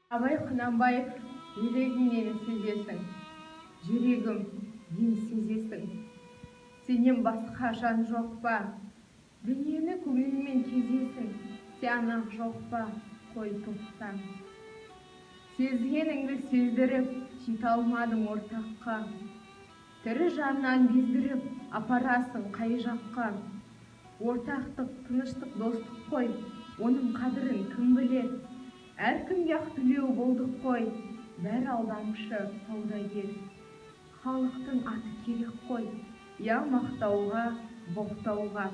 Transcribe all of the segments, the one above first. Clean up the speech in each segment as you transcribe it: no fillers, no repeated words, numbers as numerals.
Абай Құнанбаев, жүрегіңнен сезесің, жүрегім, нені сезесің? Сенен басқа жан жоқ па? Дүниені көңілмен кезесің, сен-ақ жоқ па? Қой, тоқта. Сезгеніңді сездіріп, жете алмадың ортаққа. Тірі жаннан бездіріп, апарасың қай жаққа? Ортақтық, тыныштық, достық қой, оның қадірін кім білер? Әркімге ақ тілеу болдық қой, бәрі алдамшы саудагер. Халықтың аты керек қой, я мақтауға, боқтауға.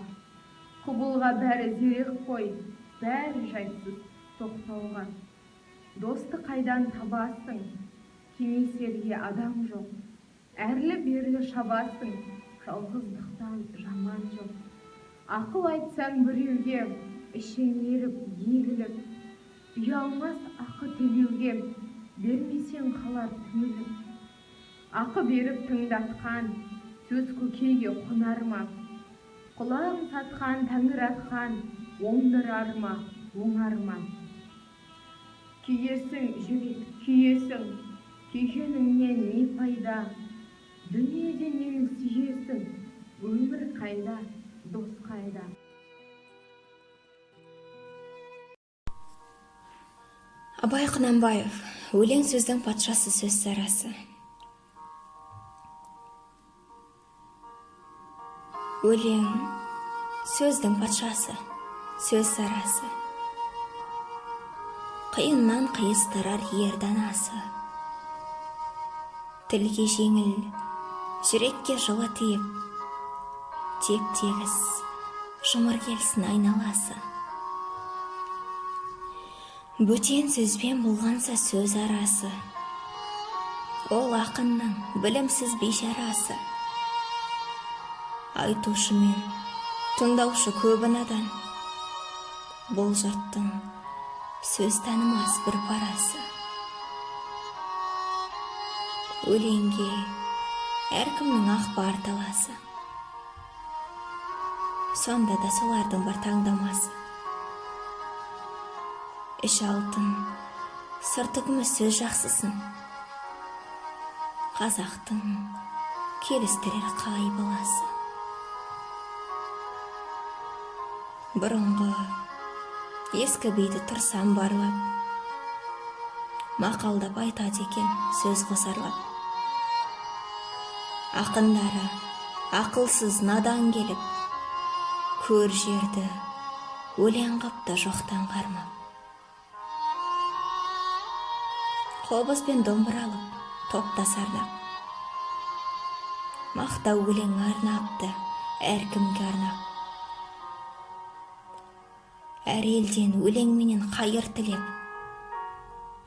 Құбылға бәрі зерек қой, бәрі жайсыз тоқтауға. Досты қайдан табасың, кеңесерге адам жоқ. Әрлі-берлі шабасың, жалғыздықтан жаман жоқ. Ақыл айтсаң біреуге, ішің еріп, егіліп, ұялмас ақы төлеуге, бермесең қалар түңіліп. Ақы беріп тыңдатқан, сөз көкейге қонар ма? Құлағын сатқан, тәңір атқан, оңдырар ма, оңар ма? Күйесің, жүрек, күйесің, күйгеніңнен не пайда? Дүниеде нені сүйесің, өмір қайда, дос қайда? Абай Құнанбаев, өлең сөздің патшасы, сөз сарасы. Өлең сөздің патшасы, сөз сарасы. Қиыннан қиыстырар ер данасы. Тілге жеңіл, жүрекке жылы тиіп, теп-тегіс, жұмыр келсін айналасы. Бөтен сөзбен болғанса сөз арасы, ол ақынның білімсіз бейшарасы. Айтушы мен тыңдаушы көбі надан, бұл жұрттың сөз танымас бір парасы. Өлеңге әркімнің ақ бар таласы, сонда да солардың бір таңдамасы. Іші алтын, сырты күміс сөз жақсысын, қазақтың келістірер қай баласы. Бұрынғы ескі биді тұрсам барлап, мақалдап айтады екен сөз қосарлап. Ақындары ақылсыз надан келіп, көр жерді өлең қыпты жоқтан қармап. Қобыз бен домбыра алып, топта сарнап, мақтау өлең арнапты әркімге арнап. Әр елден өлеңменен қайыр тілеп,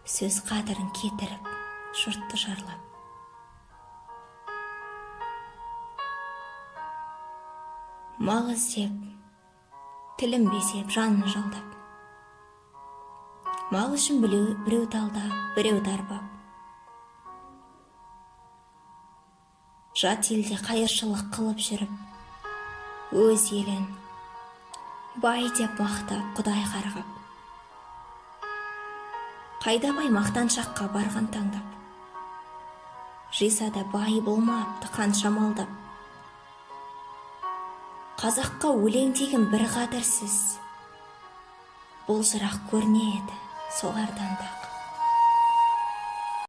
сөз қадірін кетіріп, жұртты жарлап. Мал іздеп, тілін безеп, жанын жалдап. Мал үшін біреу талдап, біреу дарбап. Жат елде қайыршылық қылып жүріп, өз елін бай деп мақтап, құдай қарғап. Қайда бай мақтаншаққа барған таңдап. Жиса да бай болмапты қанша малдап. Қазаққа өлең деген бір қадірсіз, бұл жырақ көрінеді солардан да